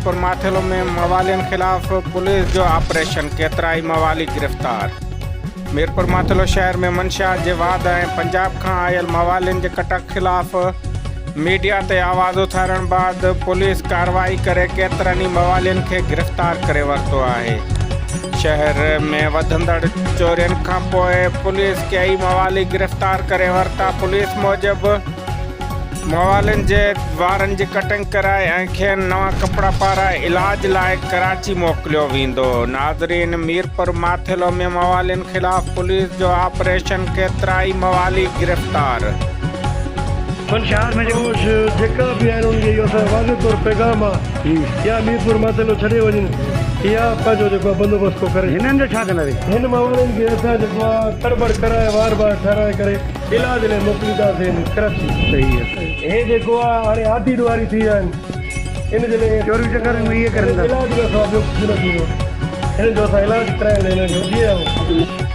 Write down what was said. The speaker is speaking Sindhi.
ميرپور ماٿيلو ۾ موالين خلاف پوليس جو آپريشن، ڪيترائي موالي گرفتار. ميرپور ماٿيلو شهر ۾ منشيات جي واڌ ۽ پنجاب کان آيل موالين جي ڪٽڪ خلاف ميڊيا تي آواز اٿارڻ بعد پوليس ڪارروائي ڪري ڪيترن ئي موالين کي گرفتار ڪري ورتو آهي. شهر ۾ وڌندڙ چورين کانپوء پوليس ڪيئي موالي گرفتار ڪري ورتا. پوليس موجب موالين جي وارن جي ڪٽنگ ڪرائي ۽ کين نوان ڪپڙا پارائي علاج لاء ڪراچي موڪليو ويندو. ناظرين ميرپور ماٿيلو ۾ موالين خلاف پوليس جو آپريشن، ڪيترائي موالي گرفتار. منشيات فروش جيڪا به آهن انهن کي اهو اسان جو واضح طور پيغام آهي يا ميرپور ماٿيلو ڇڏي وڃن يا پنهنجو جيڪو آهي بندوبست ڪو ڪري. هنن جو ڇا ڪنداسين؟ هن موالين کي اسان جيڪو آهي تڙٻڙ ڪرائي وار بار ٺهرائي ڪري. علاج لاء موڪلينداسين ڪراچي. صحيح آ. هي جيڪو آ هاڻي عادي ڏوهاري ٿي ويا آهن ان جي لاء چوريون چڪاريون اهي ڪرن ٿا. علاج کان سواء ٻيو ڪجهه نه ٿيندو هنن جو اسان علاج ڪرائڻ لاء هنن کي وٺي آيا آهيون.